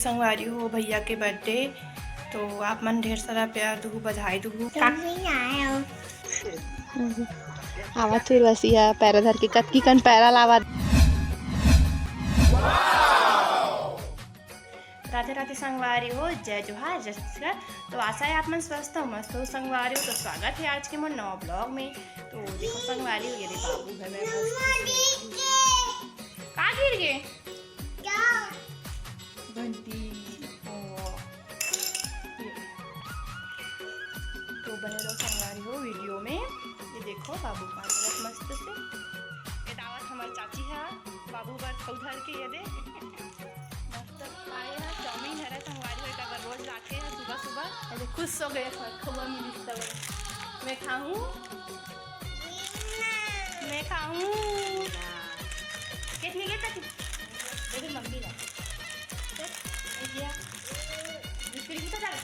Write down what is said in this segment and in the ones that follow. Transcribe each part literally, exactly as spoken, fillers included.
संगवारी हो भैया के बर्थडे, तो आप मन ढेर सारा प्यार दुहू, बधाई दुहू। का? नहीं आया हो। आवत हे उर्वशी ह, पैरा धर के कतकी कन पैरा लावत। राधे राधे संगवारी हो, जय जोहार, जय छत्तीसगढ़। तो आशा है आप मन स्वस्थ हो, मस्त हो संगवारी हो। तो स्वागत है आज के मोर नवा ब्लॉग में। तो देखो संगवारी हो, ये दे बाबू घर में मस्त से। का गिर गे? घंटी। ओ। ये। तो बने रहो संगवारी हो वीडियो में। ये देखो बाबू का मस्त से। ये दावत हमार चाची है, बाबू बर खऊ धर के ये दे। मस्त खाए है, चाउमीन हरे संगवारी हो, एकर बर रोज लाथे है सुबह सुबह। अरे खुश हो गए, खउआ मिलिस तब। मैं खाऊं? मैं खाऊं। कितनी के तक? दे दे मम्मी ला। चल, ये क्या? बिस्किट भी तो डाल।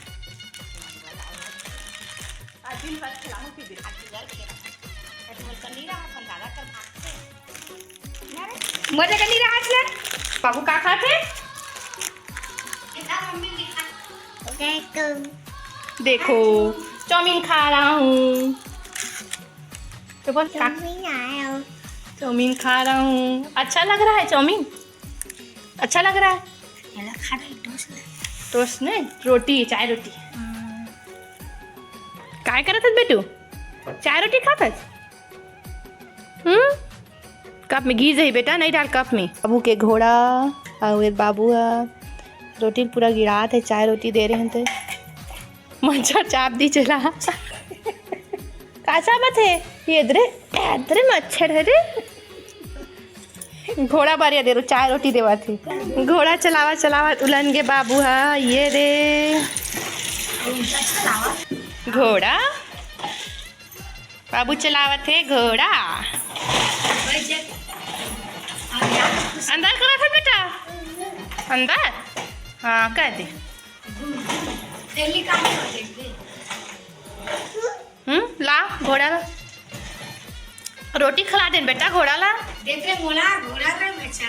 आज दिन भर खिलाऊं फिर भी। आज दिन भर खिलाऊं। आज दिन भर कर नहीं रहा, अपन दादा कर भागते। मजे कर नहीं रहा आज ले। बाबू का खाते? देखो, चाउमीन खा रहा हूँ। तो बोल, का? चाउमीन आया हो। चाउमीन खा रहा हूँ। अच्छा लग रहा है चाउमीन? अच्छा लग रहा है? ये ला खा रही, टोस्ट ले। टोस्ट नहीं, रोटी, चाय रोटी। हम्म। काय करत हस बेटू? चाय रोटी खात हस? हम्म? कप में गिर जाही बेटा, नहीं डाल कप में। बाबू के घोड़ा, अउ ये बाबू ह रोटी ल पूरा गिरात हे, चाय रोटी दे रहे हैं ते। मच्छर चाप दी चला। का चाबत हे? ये दे रे, ए दे रे मच्छर हे रे। घोड़ा बर ये दे रो, चाय रोटी देवत हे। घोड़ा चलावत चलावत उलन गे बाबू ह, ये दे। घोड़ा। बाबू चलावत हे घोड़ा। अंदर करत हे बेटा, अंदर। हाँ, कह दे। हम्म, ला घोड़ा ला। रोटी खिला देन बेटा घोड़ा ला। देख रे मोला, घोड़ा रे बच्चा।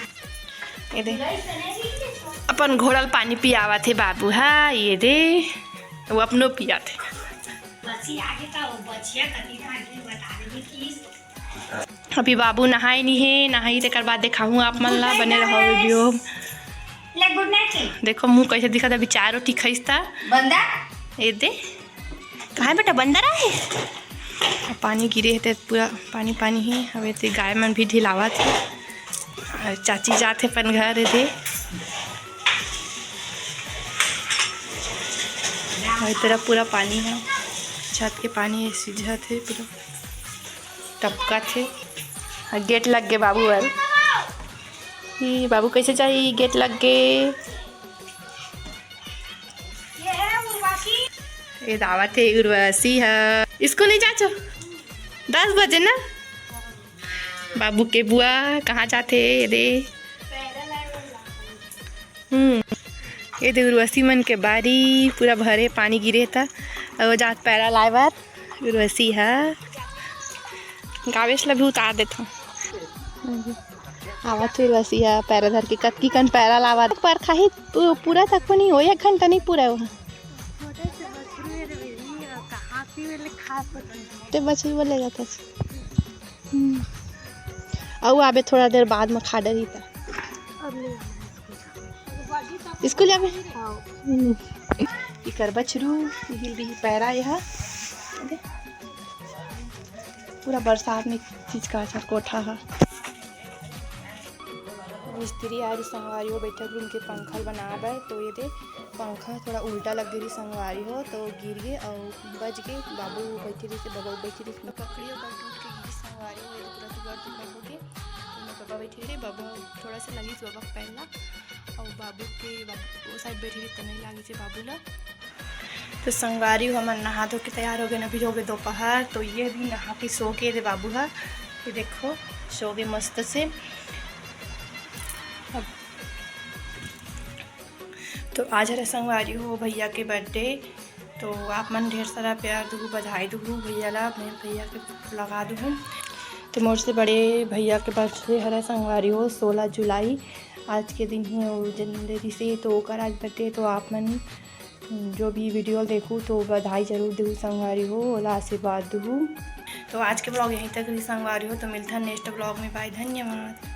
ये दे। अपन घोड़ा ल पानी पियावत हे बाबू, हाँ, ये दे। वो अपनो पियात हे। बच्ची आगे का, वो बच्चिया कति था, आगे बता देबे, please। अभी बाबू नहाए नहीं हे, नहाई तेकर बाद देखाहूँ आप मन ला, बने रहो वीडियो। ले, good night। देखो मुँह कैसे दिखत हे, अभी चाय रोटी खाइस ता। बंदर? ये दे। कहाँ बेटा बंदर आए? पानी गिरे हे ते पूरा पानी पानी हे। अब एती गाय मन भी ढिलावत हे। अउ चाची जात हे अपन घर एती। अउ ए तरफ पूरा पानी हे, छत के पानी हे, सिझत हे पूरा। टपकत हे। अउ गेट लग गे बाबू बर। ई बाबू कैसे जाही? गेट लग गे। ये हे उर्वशी। ए दावत हे उर्वशी ह। स्कूल नहीं जाचो? दस बजे ना? बाबू के बुआ कहाँ जाथे रे? हम्म, ये दे उर्वशी मन के बारी पूरा भरे, पानी गिरे त अउ जात पैरा लाए बर उर्वशी ह। गावेश ला भी उतार देथव। आवत हे उर्वशी ह, पैरा धर के कतकी कन पैरा लावत। एक बार खाही पू-, पूरा तक नहीं हो, एक घंटा नहीं पूरा हो। ते बछरू बोले जाता। हम्म। अउ आबे थोड़ा देर बाद में खा डरही त। स्कूल जाबे? हाँ। हम्म। इकर बछरू, इहिल रही पैरा यह। पूरा बरसात में चिचका सा कोठा ह। मिस्त्री आए रही संगवारी हो, बैठक रूम के पंखा ल बनाए बर, तो ये दे पंखा थोड़ा उल्टा लग गे रही संगवारी हो, तो गिर गे अउ बच गे। बाबू बैठे रही से, बाबू बैठे रही से, ककड़ी अउ टूट के गिरी संगवारी हो, ये दे पूरा दुबर दुबर हो गे। तो मैं बाबा बैठे रहे, बाबा थोड़ा सा लगी बाबा के पैर ला, अउ बाबू के, बाबू वो साइड बैठे रही तो नहीं लागी से बाबू ला। तो संगवारी हो, हमन नहा धो के तैयार हो गे, अभी हो गे दोपहर। तो ये भी नहा के सो गे रे बाबू ह, ये देखो सो गे मस्त से। अब तो आज हरे संगवारी हो भैया के बर्थडे, तो आप मन ढेर सारा प्यार दुहू, बधाई दुहू भैया ला, मैं भैया के लगा दुहू। तो मोर से बड़े भैया के बर्थडे हरे संगवारी हो, सोलह जुलाई। आज के दिन ही वो जन्म ले रिसे, तो ओकर आज बर्थडे। तो आप मन जो भी वीडियो देखू तो बधाई जरूर देहू संगवारी हो, ओला आशीर्वाद देहू। तो आज के ब्लॉग यहीं तक रही संगवारी हो, तो मिलता नेक्स्ट ब्लॉग में। बाय, धन्यवाद।